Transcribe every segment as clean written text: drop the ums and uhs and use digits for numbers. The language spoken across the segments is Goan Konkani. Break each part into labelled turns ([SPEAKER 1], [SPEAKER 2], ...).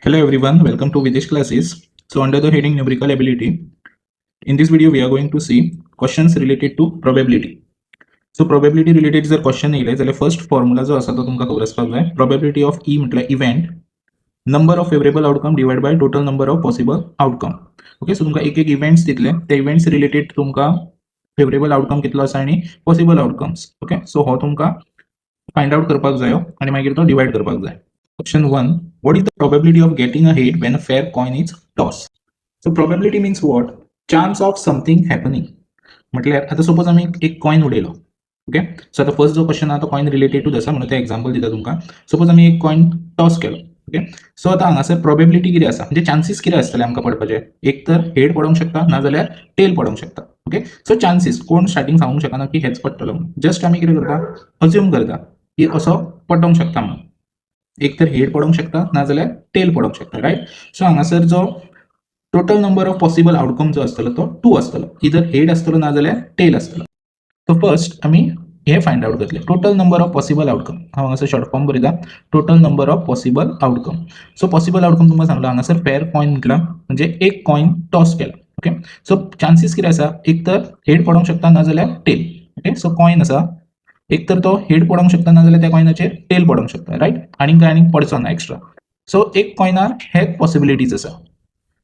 [SPEAKER 1] Hello everyone, welcome to Videsh classes. So under the heading numerical ability, in this video we are going to see questions related to probability. So probability related जर क्वेश्चन येयले जाल्यार फर्स्ट फॉर्म्युला जो आसा तो तुमकां खबर आसपाक जाय. प्रोबेबिलिटी ऑफ ई म्हटल्यार event, number of favourable outcome divide by total number of possible outcome. Okay, so तुमकां एक एक इव्हेंट्स दितले, ते इव्हेंट्स रिलेटेड तुमकां फेवरेबल आउटकम कितलो आसा आनी पॉसिबल आउटकम्स. ओके, सो हो तुमकां फायंड आउट करपाक जायो आनी मागीर तो डिवायड करपाक जाय. Question 1. What is the probability of getting a head when a fair coin is tossed? So probability means what? Chance of something happening. म्हटल्यार आता सपोज आमी एक कॉइन उडयलो. ओके, सो आता फर्स्ट जो क्वेश्चन आहा तो कॉइन रिलेटेडूच आसा म्हणून ते एग्जाम्पल दिता तुमकां. सपोज आमी एक कॉइन टॉस केलो. ओके, सो आता हांगासर प्रोबेबिलिटी कितें आसा, म्हणजे चान्सीस कितें आसतले आमकां पडपाचे? एक तर हेड पडोंक शकता, नाजाल्यार टेल पडोंक शकता. ओके, सो चान्सीस कोण स्टार्टींग सांगूंक शकना की हेच पडटलो म्हणून. जस्ट आमी कितें करता, अज्यूम करता की असो पडोंक शकता म्हणून. एक तर हेड पडोंक शकता, नाजाल्यार टेल पडोंक शकता, रायट? सो हांगासर जो total number of possible outcome जो आसतलो तो टू आसतलो. इधर हेड आसतलो, नाजाल्यार टेल आसतलो. सो फर्स्ट आमी हे फायंड आउट करतले, total number of possible outcome. हांव हांगासर शॉर्ट फॉर्म बरयता, total number of possible outcome. So possible outcome तुमकां सांगला, हांगासर फेर कॉइन म्हटलां म्हणजे एक कॉइन टॉस केला. ओके, सो चान्सीस कितें आसा? एक तर हेड पडोंक शकता, नाजाल्यार टेल. ओके, सो कॉइन आसा, एक तर तो हेड पडोंक शकता, नाजाल्यार त्या कॉयनाचेर टेल पडोंक शकता, रायट? आनीक काय आनीक पडचो ना एक्स्ट्रा. सो एक कॉयनार हेच पॉसिबिलिटीज आसा.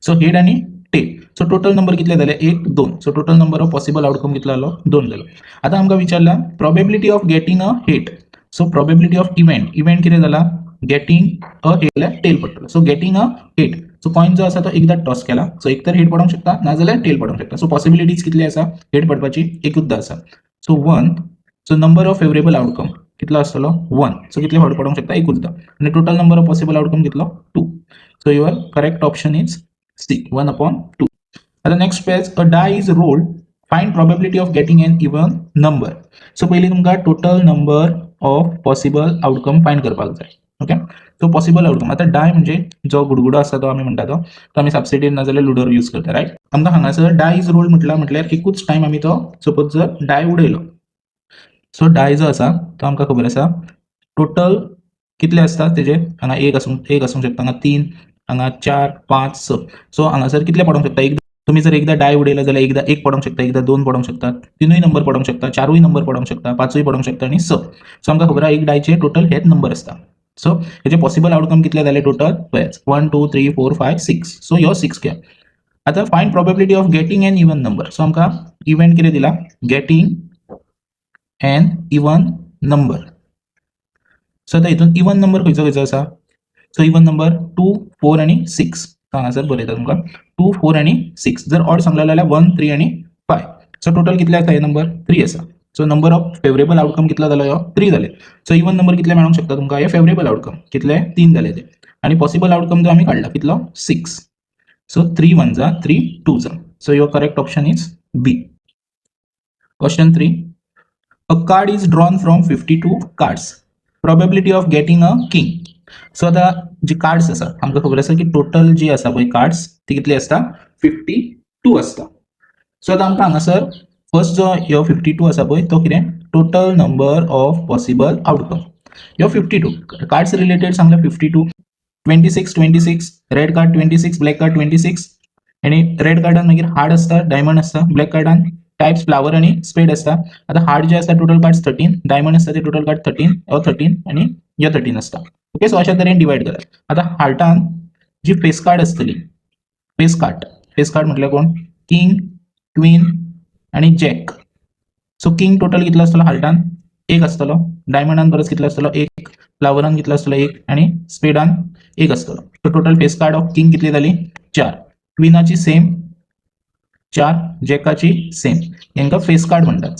[SPEAKER 1] सो हेड आनी टेल. सो टोटल नंबर कितले जाले? एक, दोन. So total number of possible outcome कितलो जालो? दोन जालो. आतां आमकां विचारला probability of getting a head. So probability of event, event कितें जाला? गेटिंग अ हेड जाल्यार टेल पडटलो. So getting a head. So coin जो आसा तो एकदां टॉस केला, सो एक तर हेड पडोंक शकता, नाजाल्यार टेल पडोंक शकता. सो पॉसिबिलिटीज कितली आसा हेड पडपाची? एकूच आसा. So one. So number of favourable outcome कितलो आसतलो? वन. सो कितले फावट पडोंक शकता? एकूचदा. आनी total number of possible outcome कितलो? Two. So your correct option is C, one upon two. आता next page, a die is rolled, find probability of getting an even number. So पयलीं तुमकां total number of possible outcome find करपाक जाय. Okay, so possible outcome. आतां डाय म्हणजे जो गुडगुडो आसा तो आमी म्हणटा तो, तो आमी सबसिडीन नाजाल्यार लुडोर यूज करता, रायट? आमकां हांगासर डाय is rolled म्हटला, म्हटल्यार एकूच टायम आमी तो सपोज जर डाय उडयलो. सो डाय जो आसा तो आमकां खबर आसा टोटल कितले आसता तेजे. हांगा एक आसूंक, एक आसूंक शकता, हांगा तीन, हांगा चार, पांच, स. सो हांगासर कितले पडोंक शकता? एकदां तुमी जर एकदां डाय उडयलो जाल्यार एकदां एक पडोंक शकता, एकदां दोन पडोंक शकता, तिनूय नंबर पडोंक शकता, चारूय नंबर पडोंक शकता, पांचूय पडोंक शकता आनी स. सो आमकां खबर आहा एक डायचे टोटल हेच नंबर आसता. सो हेजे पॉसिबल आउटकम कितले जाले टोटल? पळयात, one, two, three, four, five, six. So ह्यो सिक्स घ्या. आतां find probability of getting an even number. So आमकां इव्हेंट कितें दिला? Getting an even number. So आतां हितून इवन नंबर खंयचो खंयचो आसा? So even number two, four आनी सिक्स. हांगासर बरयता तुमकां, टू, फोर आनी सिक्स. जर ऑड सांगला जाल्यार वन, थ्री आनी फाय. सो टोटल कितले आसा हे नंबर? थ्री आसा. So number of favourable outcome कितलो जालो ह्यो? थ्री जाले. सो इवन नंबर कितले मेळोंक शकता तुमकां? हे फेवरेबल आउटकम कितले? तीन जाले ते. आनी पॉसिबल आउटकम जो आमी काडला कितलो? Six. So three one za, three two za. So your correct option is B. Question three. A card is drawn from 52 cards. Probability of getting a king. So आता जी कार्ड्स आसा, आमकां खबर आसा की टोटल जी आसा पळय कार्ड्स, ती कितली आसता? 52 आसता. सो आतां आमकां हांगासर फर्स्ट जो ह्यो 52 आसा पळय तो कितें? Total number of possible outcome. ह्यो 52 कार्ड्स रिलेटेड सांगला, 52, 26, 26, red card 26, black card 26. आनी रेड कार्डान मागीर हार्ट आसता, डायमंड आसता. ब्लॅक कार्डान टायप्स फ्लावर आनी स्पेड आसता. आतां हार्ट जे आसता टोटल कार्ड्स 13, डायमंड आसता ते टोटल कार्ड 13, हो 13 आनी ह्यो 13 आसता. ओके, सो अशा तरेन डिवायड करात. आतां हार्टान जी फेस कार्ड आसतली, फेस कार्ड, फेस कार्ड म्हटल्यार कोण? किंग, क्वीन आनी जॅक. सो किंग टोटल कितलो आसतलो हार्टान? एक आसतलो. डायमंडान परस कितलो आसतलो? एक. फ्लावरान कितलो आसतलो? एक. आनी स्पेडान एक आसतलो. So total face card of king कितली जाली? चार. क्विनाची सेम चार, जॅकाची सेम. हेंका फेस कार्ड म्हणटात.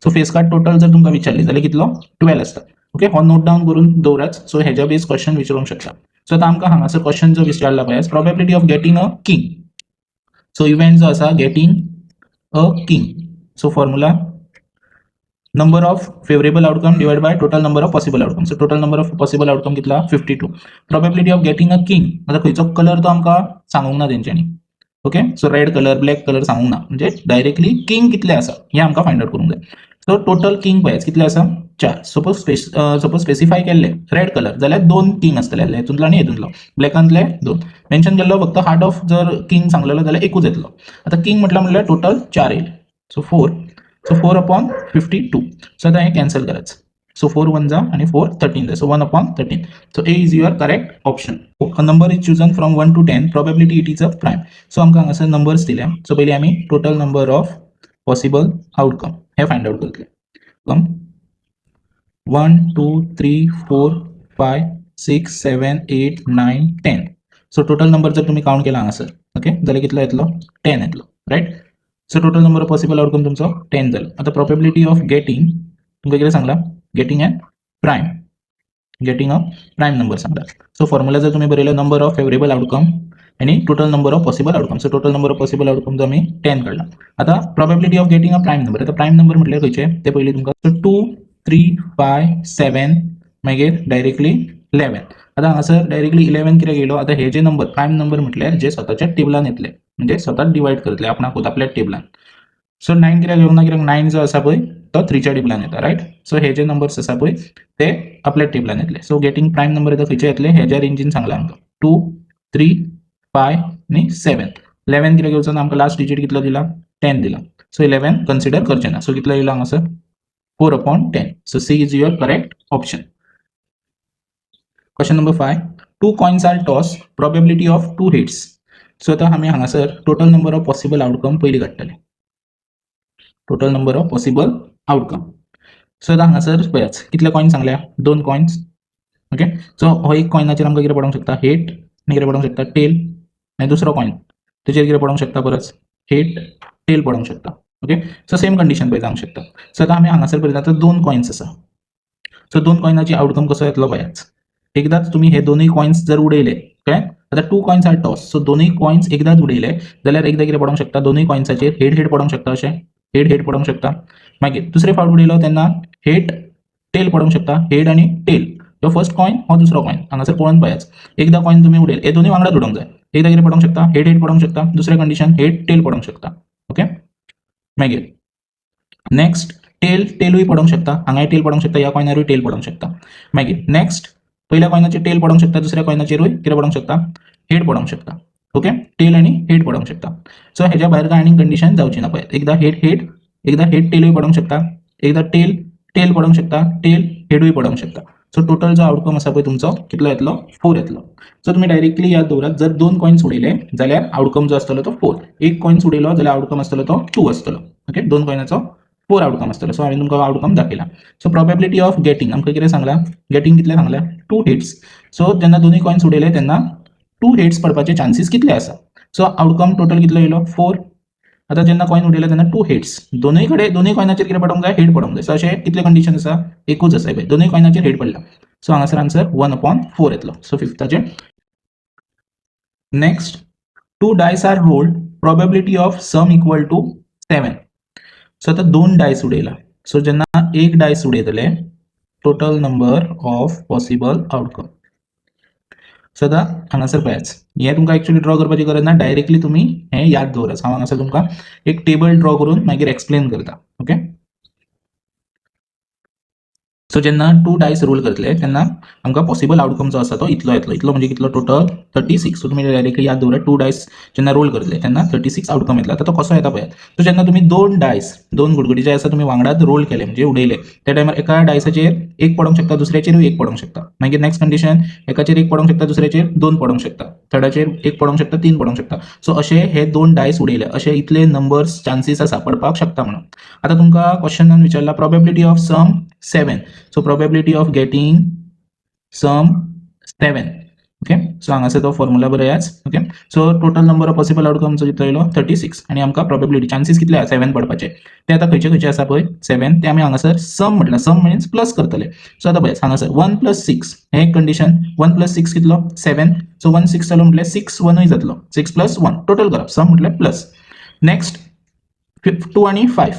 [SPEAKER 1] सो फेस कार्ड टोटल जर तुमकां विचारली जाल्यार कितलो? 12 आसता. ओके, हो नोट डावन करून दवरात. सो हेज्या बेस क्वेश्चन विचारूंक शकता. सो आतां आमकां हांगासर क्वेश्चन जो विचारला पळय, probability of getting a king. So event जो आसा getting a king. So formula, number of favourable outcome divide by total number of possible outcome. So total number of possible outcome कितला? 52. Probability of getting a king. आतां खंयचो कलर तो आमकां सांगूंक ना तेंच्यांनी. Okay, so red colour, black colour सांगूंक ना, म्हणजे डायरेक्टली किंग कितले आसा हें आमकां फायंड आउट करूंक जाय. सो टोटल किंग पळयात कितले आसा? चार. सपोज स्पेसिफाय केल्ले रेड कलर जाल्यार दोन किंग आसतले, हेतूंतलो आनी हेतूंतलो. ब्लॅकांतले दोन मेन्शन केल्लो, फक्त हार्ट ऑफ जर किंग सांगलेलो जाल्यार एकूच येतलो. आतां किंग म्हटल्यार म्हणल्यार टोटल चार येयले. So four, so 4 upon 52. So आतां हें कॅन्सल करायचं. सो फोर वन जा आणि फोर 13 जा, so 1 upon 13. So A is your correct option. A number is chosen from 1 to 10, probability it is a prime. So आमकां हांगासर नंबर्स दिल्या. सो पयलीं आमी total number of possible outcome hey find out करतले. कम 1, 2, 3, 4, 5, 6, 7, 8, 9, 10. So total number जर तुम्ही काउंट केला हांगासर, ओके, जाल्यार कितलो येतलो? 10 येतलो, right? So total number of possible outcome तुमचो 10 जालो. आतां प्रोबेबिलिटी ऑफ गेटिंग तुमकां कितें सांगला? Getting a prime, getting a prime number सांगला. सो फॉर्म्युला जर तुम्ही बरयलो, नंबर ऑफ फेवरेबल आउटकम आणि total number of possible outcome. So total number of possible outcome जो आमी 10 काडला. आतां probability of getting a prime number. आतां प्रायम नंबर म्हटल्यार खंयचे ते पयलीं तुमकां. सो 2, 3, 5, 7, मागीर डायरेक्टली 11. आतां हांगासर डायरेक्टली 11 कित्याक येयलो? आतां हे जे नंबर, प्रायम नंबर म्हटल्यार जे स्वताच्या टेबलान येतले, म्हणजे स्वताच डिवायड करतले आपणाकूच आपल्या टेबलान. सो 9 कित्याक येवंक ना? कित्याक 9 जो आसा पळय तो थ्रीच्या टेबलान येता, रायट? सो हे जे नंबर्स आसा पळय ते आपल्या टेबलान येतले. सो गेटिंग प्रायम नंबर येता खंयचे येतले? हेज्या रेंजीन सांगला आमकां, 2, 3, 5 आनी 7. 11 कित्याक येवचो ना? आमकां लास्ट डिजीट कितलो दिला? 10 दिला. सो 11 कन्सिडर करचें ना. सो कितलो येयलो हांगासर? 4 upon 10. So C is your correct option. Question number 5. Two coins are toss, probability of two heads. So आतां आमी हांगासर total number of possible outcome पयलीं काडटले, total number of possible outcome. So आतां हांगासर पळयात कितले कॉयन सांगल्या? दोन कॉयन्स, ओके. सो हो एक कॉयनाचेर आमकां कितें पडोंक शकता? हेड. आनी कितें पडोंक शकता? टेल. आनी दुसरो कॉयन तेचेर कितें पडोंक शकता? परत हेड टेल पडोंक शकता. ओके, सो सेम कंडिशन पळय जावंक शकता. सो आतां आमी हांगासर पळयता तर दोन कॉयन्स आसा. सो दोन कॉयनाची आउटकम कसो येतलो पळयात. एकदाच तुमी हे दोनूय कॉयन्स जर उडयले, कळ्ळें? आतां two coins are toss, so दोनूय कॉयन्स एकदाच उडयले जाल्यार एकदां कितें पडोंक शकता? दोनूय कॉयन्साचेर हेड हेड पडोंक शकता. अशें हेड हेड पडोंक शकता. मागीर दुसरे फावट उडयलो तेन्ना हेड टेल पडोंक शकता. हेड आनी टेल, हो फर्स्ट कॉयन, हो दुसरो कॉयन. हांगासर पळोवन पळयात, एकदां कॉयन तुमी उडयले, हे दोनूय वांगडाच उडोवंक जाय. एकदां कितें पडोंक शकता? हेड हेड पडोंक शकता. दुसरें कंडिशन हेड टेल पडोंक शकता. ओके, मागीर नेक्स्ट टेल टेलूय पडोंक शकता. हांगाय टेल पडोंक शकता, ह्या कॉयनारूय टेल पडोंक शकता. मागीर नेक्स्ट पयल्या कॉयनाचेर टेल पडोंक शकता, दुसऱ्या कॉयनाचेरूय कितें पडोंक शकता? हेड पडोंक शकता. ओके, टेल आनी हेड पडोंक शकता. सो हेज्या भायर काय आनीक कंडिशन जावची ना. पळयात, एकदां हेड हेड, एकदां हेड टेलूय पडोंक शकता, एकदां टेल टेल पडोंक शकता, टेल हेडूय पडोंक शकता. सो टोटल जो आउटकम आसा पळय तुमचो कितलो येतलो? 4 येतलो. सो तुमी डायरेक्टली याद दवरात, जर दोन कॉयन्स उडयले जाल्यार आउटकम जो आसतलो तो 4, एक कॉयन्स उडयलो जाल्यार आउटकम आसतलो तो 2 आसतलो. ओके, दोन कॉयनाचो 4 आउटकम आसतलो. सो हांवें तुमकां आउटकम दाखयला. सो प्रोबेबिलिटी ऑफ गेटिंग आमकां कितें सांगला? गेटिंग कितले सांगला? Two heads. सो जेन्ना दोनूय कॉयन्स उडयले तेन्ना टू हेड्स पडपाचे चान्सीस कितले आसा? सो आउटकम टोटल कितलो येयलो? 4. आतां जेन्ना कॉयन उडयले तेन्ना टू हेड्स, दोनूय कडेन दोनूय कॉयनाचेर कितें पडोंक जाय? हेड पडोंक जाय. सो अशें कितले कंडिशन आसा? एकूच आसा पळय, दोनूय कॉयनाचेर हेड पडला. सो हांगासर आन्सर 1 अपॉन 4 येतलो. So फिफ्ताचे. Next, two dice are rolled, probability of sum equal to 7. So आतां दोन डायस उडयला. सो जेन्ना एक Dias उडयतले, total number of possible outcome. So आतां हांगासर पळयात, हें तुमकां एक्चुअली ड्रॉ करपाची गरज ना, डायरेक्टली तुमी हें याद दवरात. हांव हांगासर तुमकां एक टेबल ड्रॉ करून मागीर एक्सप्लेन करता. ओके, सो जेन्ना टू डायस रोल करतले तेन्ना आमकां पॉसिबल आउटकम जो आसा तो इतलो येतलो. इतलो म्हणजे कितलो? टोटल 36. सो तुमी डायरेक्टली याद दवरात, टू डायस जेन्ना रोल करतले तेन्ना 36 आउटकम येतलो. आतां तो कसो येता पळयात. सो जेन्ना तुमी दोन डायस, दोन गुडगुडी जे आसा तुमी वांगडाच रोल केले, म्हणजे उडयले, त्या टायमार एका डायसाचेर एक पडोंक शकता, दुसऱ्याचेरूय एक पडोंक शकता. मागीर नेक्स्ट कंडिशन, एकाचेर एक पडोंक शकता, दुसऱ्याचेर दोन पडोंक शकता, थर्डाचेर एक पडोंक शकता, तीन पडोंक शकता. सो अशे हे दोन डायस उडयले, अशे इतले नंबर्स चान्सीस आसा पडपाक शकता म्हणून. आतां तुमकां क्वेश्चनान विचारला probability of sum 7. So probability of getting sum 7. Okay, so हांगासर तो फॉर्म्युला बरयात. Okay, so total number of possible आउटकमचो कितलो येयलो? 36. आनी आमकां प्रोबेबिलिटी चान्सीस कितले आसा 7 पडपाचे? ते आतां खंयचे खंयचे आसा पळय 7, ते आमी हांगासर सम म्हटल्यार, सम मिन्स प्लस करतले. सो आतां पळय, हांगासर 1 प्लस 6 हें एक कंडिशन. 1 प्लस 6 कितलो? 7. सो 1 6 जालो म्हटल्यार 6 1ूय जातलो. 6 प्लस 1 टोटल करप, सम म्हटल्यार प्लस. नेक्स्ट 2 आनी 5,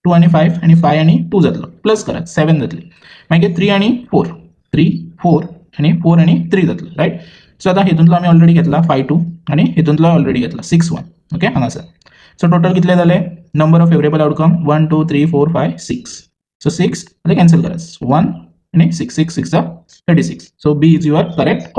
[SPEAKER 1] 2 आनी 5 आनी 5 आनी 2 जातलो, प्लस करात, 7 जातली. मागीर 3 आनी 4, 3 4 आनी 4 आनी 3 जातलो, रायट? सो आतां हितूंतलो आमी ऑलरेडी घेतला 5 2 आनी हितूंतलो ऑलरेडी घेतला 6 1. ओके, हांगासर सो टोटल कितले जाले? Number of favourable outcome 1, 2, 3, 4, 5, 6. So 6 आता कॅन्सल करा, 1 आणि 6, 6 6 36. So B is your correct.